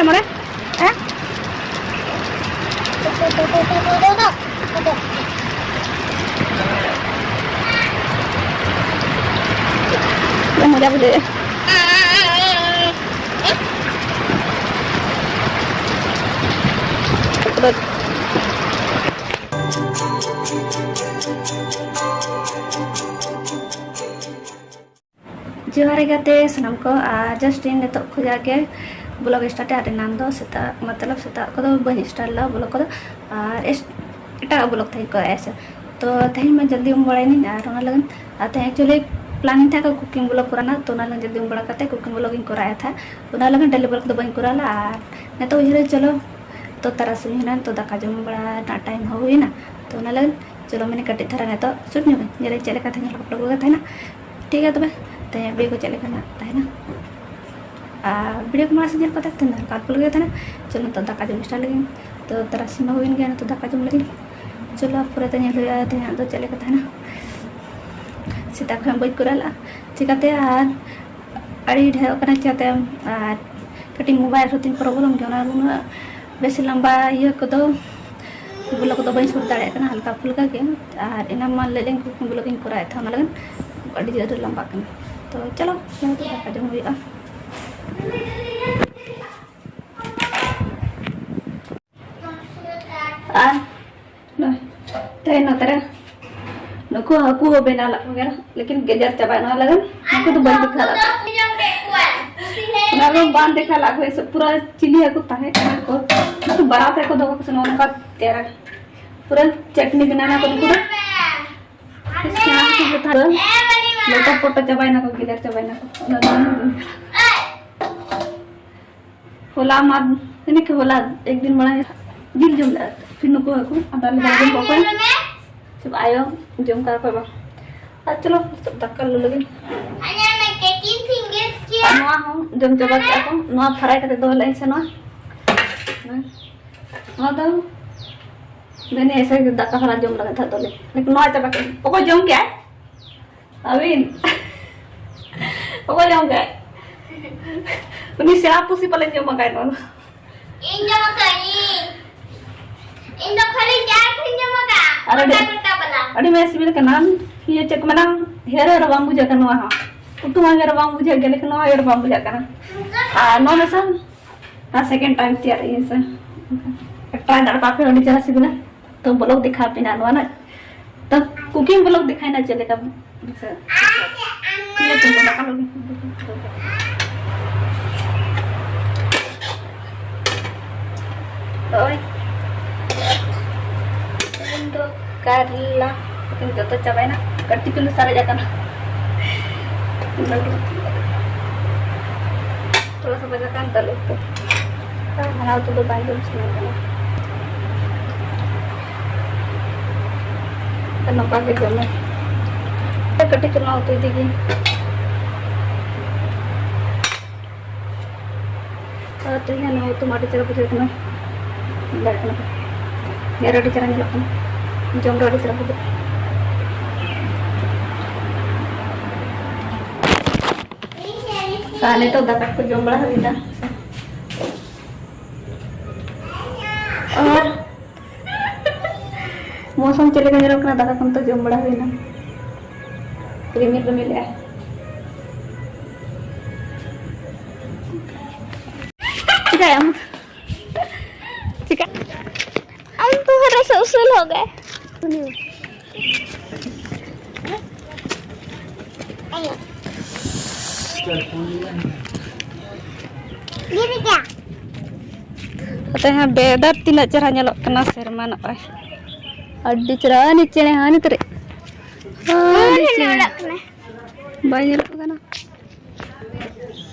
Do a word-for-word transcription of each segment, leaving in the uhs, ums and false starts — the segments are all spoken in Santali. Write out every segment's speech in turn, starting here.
ᱢᱚᱬᱮ᱾ ᱦᱮᱸ? ᱢᱚᱡᱟ ᱵᱩᱡᱷᱟᱹᱜᱼᱟ᱾ ᱡᱚᱦᱟᱨ ᱜᱮ ᱜᱟᱛᱮ ᱥᱟᱱᱟᱢ ᱠᱚ, ᱟᱨ just ᱤᱧ ᱱᱤᱛᱚᱜ ᱠᱷᱚᱱᱟᱜ ᱜᱮ vlog start ᱮᱫᱟ᱾ ᱟᱨ ᱮᱱᱟᱱ ᱫᱚ ᱥᱮᱛᱟᱜ, ᱢᱚᱛᱞᱚᱵ ᱥᱮᱛᱟᱜ ᱠᱚᱫᱚ ᱵᱟᱹᱧ start ᱞᱮᱫᱟ vlog ᱠᱚᱫᱚ, ᱟᱨ ᱮᱥ-, ᱮᱴᱟᱜ vlog ᱛᱮᱦᱮᱧ ᱠᱚᱨᱟᱣᱮᱫᱼᱟ ᱥᱮ᱾ ᱛᱚ ᱛᱮᱦᱮᱧ ᱢᱟ ᱡᱚᱞᱫᱤ ᱩᱢ ᱵᱟᱲᱟᱭᱮᱱᱟᱹᱧ, ᱟᱨ ᱚᱱᱟ ᱞᱟᱹᱜᱤᱫ, ᱟᱨ ᱛᱮᱦᱮᱧ actually planning ᱛᱟᱦᱮᱸ ᱠᱟᱱᱟ cooking vlog ᱠᱚᱨᱟᱣ ᱨᱮᱱᱟᱜ, ᱛᱚ ᱚᱱᱟ ᱞᱟᱹᱜᱤᱫ ᱡᱚᱞᱫᱤ ᱩᱢ ᱵᱟᱲᱟ ᱠᱟᱛᱮ cooking vlog ᱤᱧ ᱠᱚᱨᱟᱣᱮᱫ ᱛᱟᱦᱮᱸᱫ᱾ ᱚᱱᱟ ᱞᱟᱹᱜᱤᱫ daily vlog ᱫᱚ ᱵᱟᱹᱧ ᱠᱚᱨᱟᱣ ᱞᱮᱫᱟ, ᱟᱨ ᱱᱤᱛᱚᱜ ᱩᱭᱦᱟᱹᱨ ᱪᱚᱞᱚ, ᱛᱚ ᱛᱟᱨᱟᱥᱤᱧ ᱦᱩᱭᱱᱟ, ᱛᱚ ᱫᱟᱠᱟ ᱡᱚᱢ ᱵᱟᱲᱟ ᱨᱮᱱᱟᱜ time ᱦᱚᱸ ᱦᱩᱭᱱᱟ, ᱛᱚ ᱚᱱᱟ ᱞᱟᱹᱜᱤᱫ ᱪᱚᱞᱚ ᱢᱟᱱᱮ ᱠᱟᱹᱴᱤᱡ ᱫᱷᱟᱨᱟ ᱱᱤᱛᱚᱜ shoot ᱧᱚᱜ ᱟᱹᱧ, ᱧᱮᱞᱟᱹᱧ ᱪᱮᱫ ᱞᱮᱠᱟ ᱛᱮᱦᱮᱧ ᱦᱚᱨᱚᱜ ᱦᱚᱴᱚ ᱠᱟᱜ ᱛᱟᱦᱮᱱᱟ᱾ ᱴᱷᱤᱠ ᱜᱮᱭᱟ ᱛᱚᱵᱮ, ᱛᱮᱦᱮᱧ video ᱠᱚ ᱪᱮᱫ ᱞᱮᱠᱟ ᱱᱟᱜ ᱛᱟᱦᱮᱱᱟ᱾ ᱟᱨ video ᱠᱚ ᱢᱟᱲᱟᱝ ᱥᱮᱫ ᱧᱮᱞ ᱠᱟᱛᱮ ᱛᱮᱦᱮᱧ ᱫᱚ ᱦᱟᱞᱠᱟ ᱦᱟᱞᱠᱟ ᱞᱟᱹᱜᱤᱫ ᱛᱟᱦᱮᱱᱟ᱾ ᱪᱚᱞᱚ ᱱᱤᱛᱚᱜ ᱫᱟᱠᱟ ᱡᱚᱢ start ᱞᱮᱜᱮ᱾ ᱛᱚ ᱛᱟᱨᱟᱥᱤᱧ ᱢᱟ ᱦᱩᱭᱮᱱ ᱜᱮᱭᱟ, ᱱᱤᱛᱚᱜ ᱫᱟᱠᱟ ᱡᱚᱢ ᱞᱟᱹᱜᱤᱫ᱾ ᱪᱚᱞᱚ ᱯᱚᱨᱮ ᱛᱮ ᱧᱮᱞ ᱦᱩᱭᱩᱜᱼᱟ ᱛᱮᱦᱮᱧᱟᱜ ᱫᱚ ᱪᱮᱫ ᱞᱮᱠᱟ ᱛᱟᱦᱮᱱᱟ᱾ ᱥᱮᱛᱟᱜ ᱠᱷᱚᱱ ᱵᱟᱹᱧ ᱠᱚᱨᱟᱣ ᱞᱮᱫᱼᱟ ᱪᱤᱠᱟᱹᱛᱮ, ᱟᱨ ᱟᱹᱰᱤ ᱰᱷᱮᱨᱚᱜ ᱠᱟᱱᱟ ᱪᱤᱠᱟᱹᱛᱮ, ᱟᱨ ᱠᱟᱹᱴᱤᱡ mobile ᱨᱮ ᱛᱤᱧ problem ᱜᱮᱭᱟ, ᱚᱱᱟ ᱩᱱᱟᱹᱜ ᱵᱮᱥ ᱞᱟᱢᱵᱟ ᱤᱭᱟᱹ ᱠᱚᱫᱚ vlog ᱠᱚᱫᱚ ᱵᱟᱹᱧ shoot ᱫᱟᱲᱮᱭᱟᱜ ᱠᱟᱱᱟ, ᱦᱟᱞᱠᱟ ᱯᱷᱩᱞᱠᱟ ᱜᱮ᱾ ᱟᱨ ᱮᱱᱟᱝ ᱢᱟ ᱞᱟᱹᱭ ᱞᱮᱱ cooking vlog ᱤᱧ ᱠᱚᱨᱟᱣᱮᱫ ᱛᱟᱦᱮᱸᱫ, ᱚᱱᱟ ᱞᱟᱹᱜᱤᱫ ᱟᱹᱰᱤ ᱡᱳᱨ ᱞᱟᱢᱵᱟᱜ ᱠᱟᱱᱟ᱾ ᱛᱚ ᱪᱚᱞᱚ, ᱫᱟᱠᱟ ᱡᱚᱢ ᱦᱩᱭᱩᱜᱼᱟ᱾ ᱟᱨ ᱛᱮᱦᱮᱧ ᱱᱚᱛᱮ ᱨᱮ ᱱᱩᱠᱩ ᱦᱟᱹᱠᱩ ᱦᱚᱸ ᱵᱮᱱᱟᱣ ᱞᱟᱜ ᱠᱚᱜᱮ, ᱞᱮᱠᱤᱱ ᱜᱮᱡᱮᱨ ᱪᱟᱵᱟᱭᱮᱱᱟ, ᱚᱱᱟ ᱞᱟᱹᱜᱤᱫ ᱱᱩᱠᱩ ᱫᱚ ᱵᱟᱹᱧ ᱫᱮᱠᱷᱟᱣ ᱞᱟᱜ ᱠᱚᱣᱟ᱾ ᱚᱱᱟ ᱫᱚ ᱵᱟᱝ ᱫᱮᱠᱷᱟᱣ ᱞᱟᱜ ᱠᱚᱣᱟ, ᱯᱩᱨᱟᱹ ᱪᱤᱞᱤ ᱦᱟᱹᱠᱩ ᱛᱟᱦᱮᱸ ᱠᱟᱱᱟ ᱠᱚ, ᱩᱱᱠᱩ ᱵᱟᱲᱟ ᱛᱮ ᱠᱚ ᱫᱚᱦᱚ ᱠᱟᱠᱚ ᱥᱮ ᱱᱚᱜᱼᱚ ᱱᱚᱝᱠᱟ ᱛᱮᱨᱟ, ᱯᱩᱨᱟᱹ ᱪᱟᱴᱱᱤ ᱵᱮᱱᱟᱣ ᱮᱱᱟ ᱠᱚ ᱱᱩᱠᱩ ᱫᱚ᱾ ᱥᱮᱬᱟ ᱦᱟᱹᱠᱩ ᱠᱚ ᱛᱟᱦᱮᱸ ᱞᱚᱴᱚ ᱯᱚᱴᱚ ᱪᱟᱵᱟᱭᱮᱱᱟ ᱠᱚ, ᱜᱮᱡᱮᱨ ᱪᱟᱵᱟᱭᱮᱱᱟ ᱠᱚ, ᱚᱱᱟ ᱫᱚ ᱦᱚᱞᱟ ᱢᱟ, ᱡᱟᱹᱱᱤ ᱠᱤ ᱦᱚᱞᱟ ᱮᱠ ᱫᱤᱱ ᱢᱟᱲᱟᱝ ᱡᱤᱞ ᱡᱚᱢ ᱞᱮᱫᱟ᱾ ᱯᱷᱤᱨ ᱱᱩᱠᱩ ᱦᱟᱹᱠᱩ ᱟᱫᱟ ᱞᱮ ᱡᱚᱢ ᱠᱚᱣᱟ ᱚᱠᱚᱭ? ᱥᱮ ᱟᱭᱳ ᱡᱚᱢ ᱠᱟᱜ ᱠᱚᱣᱟ ᱵᱟᱝ? ᱟᱨ ᱪᱚᱞᱚ ᱫᱟᱠᱟ ᱞᱩ ᱞᱟᱹᱜᱤᱫ᱾ ᱟᱨ ᱱᱚᱣᱟ ᱦᱚᱸ ᱡᱚᱢ ᱪᱟᱵᱟ ᱠᱮᱫᱟ ᱠᱚ᱾ ᱱᱚᱣᱟ fry ᱠᱟᱛᱮ ᱫᱚᱦᱚ ᱞᱮᱫ ᱟᱹᱧ ᱥᱮ ᱱᱚᱣᱟ? ᱱᱚᱣᱟ ᱫᱚ ᱡᱟᱹᱱᱤ ᱮᱥᱮ ᱫᱟᱠᱟ ᱥᱟᱞᱟᱜ ᱡᱚᱢ ᱞᱟᱹᱜᱤᱫ ᱛᱟᱦᱮᱸ ᱫᱚᱞᱮ᱾ ᱞᱮᱠᱤᱱ ᱱᱚᱣᱟ ᱪᱟᱵᱟ ᱠᱮᱫ᱾ ᱚᱠᱚᱭ ᱡᱚᱢ ᱠᱮᱜᱼᱟᱭ? ᱟᱹᱵᱤᱱ? ᱚᱠᱚᱭ ᱡᱚᱢ ᱠᱮᱜᱼᱟᱭ? ᱩᱱᱤ ᱥᱮᱬᱟ ᱯᱩᱥᱤ ᱯᱟᱞᱮ ᱡᱚᱢ ᱟᱠᱟᱫ ᱱᱚᱣᱟ ᱫᱚ᱾ ᱤᱧ ᱡᱚᱢ ᱟᱠᱟᱫ ᱤᱧ᱾ ᱤᱧ ᱫᱚ ᱠᱷᱟᱹᱞᱤ ᱪᱟ ᱜᱤᱧ ᱡᱚᱢ ᱟᱠᱟᱫ᱾ ᱟᱨ ᱟᱹᱰᱤ, ᱜᱚᱴᱟ ᱜᱚᱴᱟ ᱵᱟᱞᱟ᱾ ᱟᱹᱰᱤ ᱢᱚᱡᱽ ᱥᱤᱵᱤᱞ ᱠᱟᱱᱟ᱾ ᱤᱭᱟᱹ ᱪᱮᱫ ᱠᱚ ᱢᱮᱱᱟ, ᱦᱮᱨᱳ ᱦᱮᱨᱳ ᱵᱟᱝ ᱵᱩᱡᱷᱟᱹᱜ ᱠᱟᱱᱟ ᱱᱚᱣᱟ ᱦᱚᱸ᱾ ᱩᱛᱩ ᱢᱟ ᱦᱮᱨᱳ ᱵᱟᱝ ᱵᱩᱡᱷᱟᱹᱜ ᱜᱮ, ᱞᱮᱠᱤᱱ ᱱᱚᱣᱟ ᱦᱮᱨᱳ ᱵᱟᱝ ᱵᱩᱡᱷᱟᱹᱜ ᱠᱟᱱᱟ᱾ ᱟᱨ ᱱᱚᱣᱟ ᱢᱮᱥᱟ, ᱟᱨ second time ᱛᱮᱭᱟᱨ ᱤᱧ ᱥᱮ᱾ Try ᱫᱟᱲᱮ ᱯᱟᱯᱮ, ᱟᱹᱰᱤ ᱪᱮᱦᱨᱟ ᱥᱤᱵᱤᱞᱟ᱾ ᱛᱚ vlog ᱫᱮᱠᱷᱟᱣ ᱯᱮ ᱱᱟ ᱱᱚᱣᱟ ᱱᱟᱜ᱾ ᱛᱚ cooking vlog ᱫᱮᱠᱷᱟᱭ ᱱᱟ ᱪᱮᱫ ᱞᱮᱠᱟ ᱵᱩᱡᱷᱟᱹᱜ᱾ ᱤᱭᱟᱹ ᱛᱩᱢᱵᱟ ᱫᱟᱠᱟ ᱞᱩ᱾ ᱳᱭ᱾ ᱛᱮᱦᱮᱧ ᱫᱚ ᱠᱟᱨᱞᱟ ᱡᱚᱛᱚ ᱪᱟᱵᱟᱭᱮᱱᱟ, ᱠᱟᱹᱴᱤᱡ ᱪᱩᱞᱩᱝ ᱥᱟᱨᱮᱡ ᱟᱠᱟᱱᱟ᱾ ᱛᱷᱚᱲᱟ ᱥᱟ ᱵᱟᱡᱟ ᱠᱟᱱ ᱛᱟᱞᱮ ᱩᱛᱩ᱾ ᱦᱟᱱᱟ ᱩᱛᱩ ᱫᱚ ᱵᱟᱝ ᱡᱚᱢ ᱥᱟᱱᱟ ᱠᱟᱱᱟ᱾ ᱛᱚ ᱱᱚᱝᱠᱟ ᱜᱮ ᱡᱚᱢ ᱢᱮ᱾ ᱠᱟᱹᱴᱤᱡ ᱪᱩᱞᱩᱝ ᱩᱛᱩ ᱤᱫᱤ ᱜᱤᱧ᱾ ᱟᱨ ᱛᱮᱦᱮᱧ ᱱᱚᱣᱟ ᱩᱛᱩ ᱢᱟ ᱟᱹᱰᱤ ᱪᱮᱦᱨᱟ ᱵᱩᱡᱷᱟᱹᱜ ᱠᱟᱱᱟ᱾ ᱧᱮᱞ ᱠᱟᱱᱟ᱾ ᱧᱮᱞ ᱟᱹᱰᱤ ᱪᱮᱦᱨᱟ ᱧᱮᱞᱚᱜ ᱠᱟᱱᱟ᱾ ᱡᱚᱢ ᱨᱮ ᱟᱹᱰᱤ ᱪᱮᱦᱨᱟ ᱵᱩᱡᱷᱟᱹᱜ ᱠᱟᱱᱟ᱾ ᱟᱨ ᱱᱤᱛᱚᱜ ᱫᱟᱠᱟ ᱠᱚ ᱡᱚᱢ ᱵᱟᱲᱟ ᱦᱩᱭᱱᱟ᱾ ᱟᱨ ᱢᱳᱥᱚᱢ ᱪᱮᱫ ᱞᱮᱠᱟ ᱧᱮᱞᱚᱜ ᱠᱟᱱᱟ? ᱫᱟᱠᱟ ᱠᱚ ᱱᱤᱛᱚᱜ ᱡᱚᱢ ᱵᱟᱲᱟ ᱦᱩᱭᱱᱟ᱾ ᱨᱤᱢᱤᱞ ᱨᱤᱢᱤᱞᱮᱜᱼᱟᱭ᱾ ᱪᱤᱠᱟᱹᱭᱟᱢ? ᱪᱤᱠᱟ? हम तुम्हारे से उसूल हो गए। गिर गया। ᱱᱚᱛᱮ ᱦᱚᱸ weather ᱛᱤᱱᱟᱹᱜ ᱪᱮᱦᱨᱟ ᱧᱮᱞᱚᱜ ᱠᱟᱱᱟ, ᱥᱮᱨᱢᱟ ᱱᱚᱜᱼᱚᱭ ᱟᱹᱰᱤ ᱪᱮᱦᱨᱟ᱾ ᱦᱟᱹᱱᱤ ᱪᱮᱬᱮ, ᱦᱟᱹᱱᱤ ᱛᱟᱹᱨᱤ, ᱦᱟᱹᱱᱤ ᱪᱮᱬᱮ᱾ ᱵᱟᱭ ᱧᱮᱞᱚᱜ ᱠᱟᱱᱟ᱾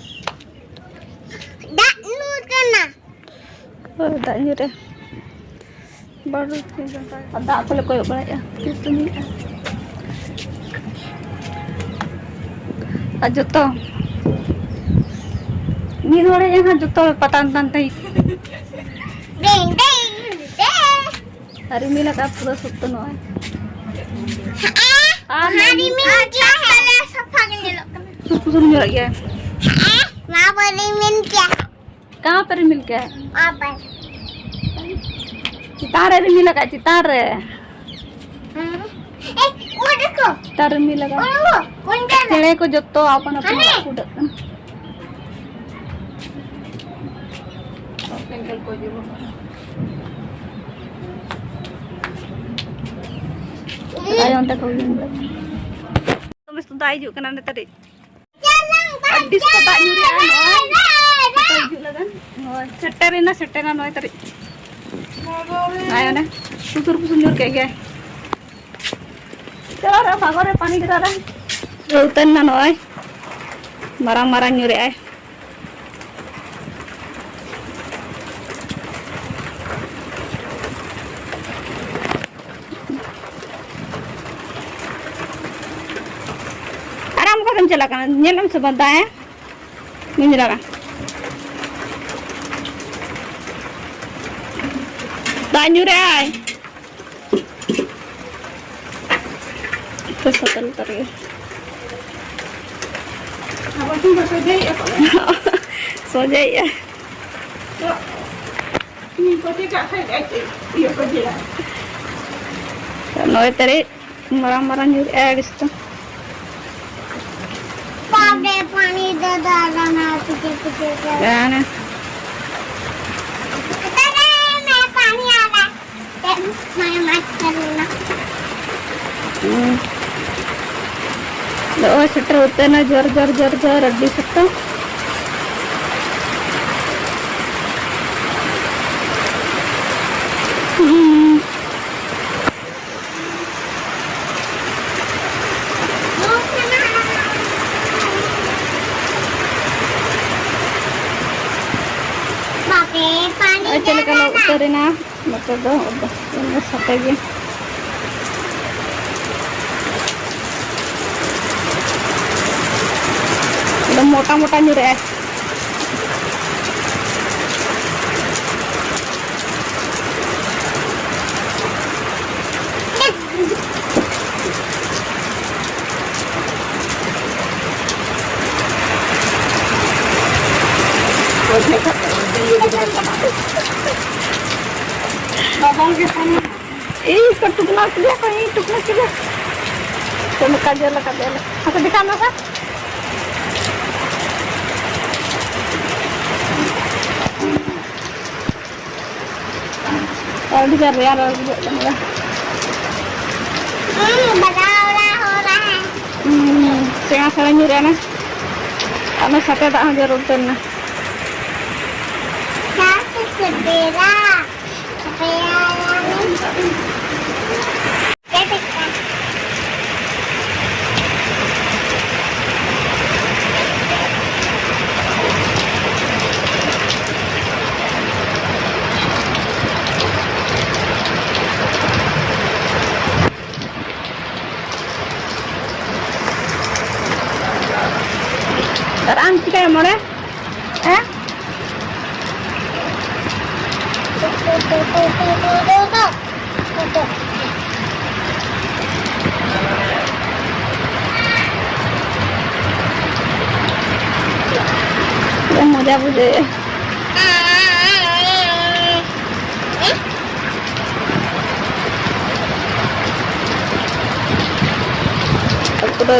ᱫᱟᱜ ᱧᱩᱨ ᱠᱟᱱᱟ᱾ ᱦᱳᱭ, ᱫᱟᱜ ᱧᱩᱨᱮ᱾ ᱵᱟᱹᱨᱩ ᱟᱨ ᱫᱟᱜ ᱠᱚᱞᱮ ᱠᱚᱭᱚᱜ ᱵᱟᱲᱟᱭᱮᱫᱼᱟ, ᱛᱤᱥ ᱛᱮ ᱧᱩᱨᱩᱜᱼᱟ᱾ ᱟᱨ ᱡᱚᱛᱚ ᱢᱤᱫ ᱦᱚᱲᱮ ᱡᱟᱦᱟᱸ ᱡᱚᱛᱚ ᱯᱟᱛᱟᱱ ᱛᱟᱱ ᱛᱮ ᱰᱮᱝ, ᱰᱮᱝ, ᱰᱮᱝ᱾ ᱟᱨ ᱨᱤᱢᱤᱞ ᱟᱠᱟᱫ ᱯᱩᱨᱟᱹ ᱥᱚᱠᱛᱚ ᱱᱚᱜᱼᱚᱭ᱾ ᱟᱨ ᱦᱮᱸ, ᱨᱤᱢᱤᱞ ᱜᱮᱭᱟ, ᱦᱮᱸ᱾ ᱥᱟᱯᱷᱟ ᱜᱮ ᱧᱮᱞᱚᱜ ᱠᱟᱱᱟ᱾ ᱥᱩᱨ ᱥᱩᱨ ᱧᱮᱞᱚᱜ ᱜᱮᱭᱟ᱾ ᱦᱮᱸ, ᱢᱟ ᱵᱚᱞᱮ ᱢᱮᱱ ᱠᱮᱭᱟ᱾ ᱠᱟᱦᱟᱸ ᱯᱮ ᱨᱤᱢᱤᱞ ᱠᱮᱫ? ᱟᱯᱮ᱾ ᱪᱮᱛᱟᱱ ᱨᱮ ᱨᱤᱢᱤᱞ ᱟᱠᱟᱫ, ᱪᱮᱛᱟᱱ ᱨᱮ᱾ ᱦᱩᱸ᱾ ᱮ, ᱚᱸᱰᱮ ᱠᱚ᱾ ᱪᱮᱛᱟᱱ ᱨᱤᱢᱤᱞ ᱟᱠᱟᱫ᱾ ᱚᱸᱰᱮ ᱠᱚ᱾ ᱚᱸᱰᱮ ᱠᱚ᱾ ᱪᱮᱬᱮ ᱠᱚ ᱡᱚᱛᱚ ᱟᱯᱟᱱ ᱟᱹᱯᱤᱱ ᱦᱟᱱᱮ᱾ ᱚᱲᱟᱜ ᱠᱚ ᱩᱰᱟᱹᱜ ᱠᱟᱱᱟ᱾ ᱟᱭᱳ ᱚᱱᱛᱮ ᱠᱷᱚᱱ ᱜᱮ ᱩᱰᱟᱹᱜ ᱠᱟᱱᱟ᱾ ᱫᱚᱢᱮ ᱥᱩᱫᱷᱟᱭ ᱦᱤᱡᱩᱜ ᱠᱟᱱᱟ ᱱᱮᱛᱟᱨ᱾ ᱟᱹᱰᱤ ᱥᱟᱸᱜᱮ ᱫᱟᱜ ᱧᱩᱨᱮᱜᱼᱟ ᱱᱚᱜᱼᱚᱭ᱾ ᱥᱮᱴᱮᱨ ᱦᱤᱡᱩᱜ ᱞᱟᱹᱜᱤᱫ᱾ ᱱᱚᱜᱼᱚᱭ ᱥᱮᱴᱮᱨᱮᱱᱟ, ᱥᱮᱴᱮᱨᱮᱱᱟ ᱱᱚᱭ ᱛᱟᱹᱨᱤᱠᱷ᱾ ᱱᱚᱜᱼᱚᱭ ᱚᱱᱮ ᱥᱩᱥᱩᱨ ᱯᱩᱥᱩᱨ ᱧᱩᱨ ᱠᱮᱫ ᱜᱮᱭᱟᱭ᱾ ᱪᱚᱞᱚ ᱨᱮ, ᱵᱷᱟᱜᱚ ᱨᱮ, ᱯᱟᱱᱤ ᱜᱤᱨᱟ ᱨᱮ᱾ ᱩᱛᱟᱹᱨ ᱮᱱᱟ ᱱᱚᱜᱼᱚᱭ᱾ ᱢᱟᱨᱟᱝ ᱢᱟᱨᱟᱝ ᱧᱩᱨᱮᱜᱼᱟᱭ᱾ ᱟᱨ ᱟᱢ ᱚᱠᱟ ᱛᱮᱢ ᱪᱟᱞᱟᱜ ᱠᱟᱱᱟ? ᱧᱮᱞ ᱟᱢ ᱥᱮ ᱵᱟᱝ ᱫᱟᱜ ᱮ? ᱵᱟᱹᱧ ᱧᱮᱞᱟ ᱵᱟᱝ᱾ ᱫᱟᱜ ᱧᱩᱨᱮᱜᱼᱟᱭ᱾ ᱛᱚ ᱥᱟᱛᱟᱞ ᱩᱛᱟᱹᱨ ᱜᱮ᱾ ᱟᱵᱚ ᱴᱷᱮᱱ ᱫᱚ ᱥᱚᱡᱷᱮᱭᱮᱫᱼᱟ ᱠᱚ᱾ ᱥᱚᱡᱷᱮᱭᱮᱫᱼᱟ᱾ ᱛᱚ, ᱤᱧ ᱠᱚ ᱪᱮᱠᱟᱜ ᱠᱷᱟᱡ ᱟᱡ ᱤᱭᱟᱹ ᱠᱚ ᱡᱮᱞᱟ᱾ ᱱᱚᱭ ᱛᱟᱹᱨᱤᱠᱷ ᱢᱟᱨᱟᱝ ᱢᱟᱨᱟᱝ ᱧᱩᱨᱮᱜᱼᱟ ᱟᱹᱰᱤ ᱥᱟᱛᱟᱢ᱾ ᱯᱟᱯᱮ ᱯᱟᱱᱤ ᱫᱟᱫᱟ ᱞᱟᱱᱟ ᱯᱤᱪᱷᱮ ᱯᱤᱪᱷᱮ ᱠᱚ᱾ ᱜᱟᱱᱟ᱾ ᱛᱟᱦᱞᱮ ᱢᱮ ᱯᱟᱱᱤ ᱟᱞᱟ᱾ ᱦᱩᱸ᱾ ᱱᱚᱜᱼᱚᱭ ᱥᱮᱴᱮᱨ ᱩᱛᱟᱹᱨ ᱮᱱᱟ, ᱡᱳᱨ, ᱡᱳᱨ, ᱡᱳᱨ, ᱡᱳᱨ, ᱟᱹᱰᱤ ᱥᱚᱠᱛᱚ᱾ ᱦᱩᱸ᱾ ᱵᱟᱯᱮ ᱯᱟᱱᱤ ᱱᱚᱜᱼᱚᱭ ᱪᱮᱫ ᱞᱮᱠᱟ ᱞᱚᱦᱚᱫ ᱡᱟᱱᱟ᱾ ᱩᱛᱟᱹᱨ ᱮᱱᱟ᱾ ᱱᱚᱛᱮ ᱫᱚ ᱥᱟᱯᱷᱟ ᱜᱮ᱾ ᱮᱠᱫᱚᱢ ᱢᱚᱴᱟ ᱢᱚᱴᱟ ᱧᱩᱨᱮᱜᱼᱟᱭ᱾ ᱵᱟᱵᱟ ᱜᱮ ᱠᱟᱱᱟ᱾ ᱤᱧ ᱠᱚ ᱴᱩᱠᱱᱟ ᱠᱮᱫᱮᱭᱟ ᱠᱚ, ᱤᱧ ᱴᱩᱠᱱᱟ ᱠᱮᱫᱮᱭᱟ᱾ ᱪᱮᱫ ᱞᱮᱠᱟ ᱡᱮᱞ ᱟᱠᱟᱫᱮᱭᱟ ᱞᱮ᱾ ᱟᱪᱪᱷᱟ, ᱫᱮᱠᱷᱟᱣ ᱢᱮ ᱥᱮ᱾ ᱟᱹᱰᱤ ᱜᱟᱱ ᱨᱮᱭᱟᱲ ᱨᱮᱭᱟᱲ ᱵᱩᱡᱷᱟᱹᱜ ᱠᱟᱱᱟ᱾ हम्म, बड़ा हो रहा, हो रहा है। हम्म, सेवा सेवा ᱧᱩᱨ ᱮᱱᱟ᱾ ᱚᱱᱟ ᱥᱟᱛᱮ ᱫᱟᱜ ᱦᱚᱸ ᱡᱟᱹᱨᱩᱲ ᱛᱟᱦᱮᱱᱟ᱾ ᱪᱮᱫ ᱞᱮᱠᱟ? ᱟᱨ ᱟᱢ ᱪᱤᱠᱟᱹᱭᱟ ᱢᱚᱬᱮ? ᱦᱮᱸ? ᱢᱚᱡᱟ ᱵᱩᱡᱷᱟᱹᱣᱮᱫᱼᱟ᱾ ᱯᱩᱨᱟᱹ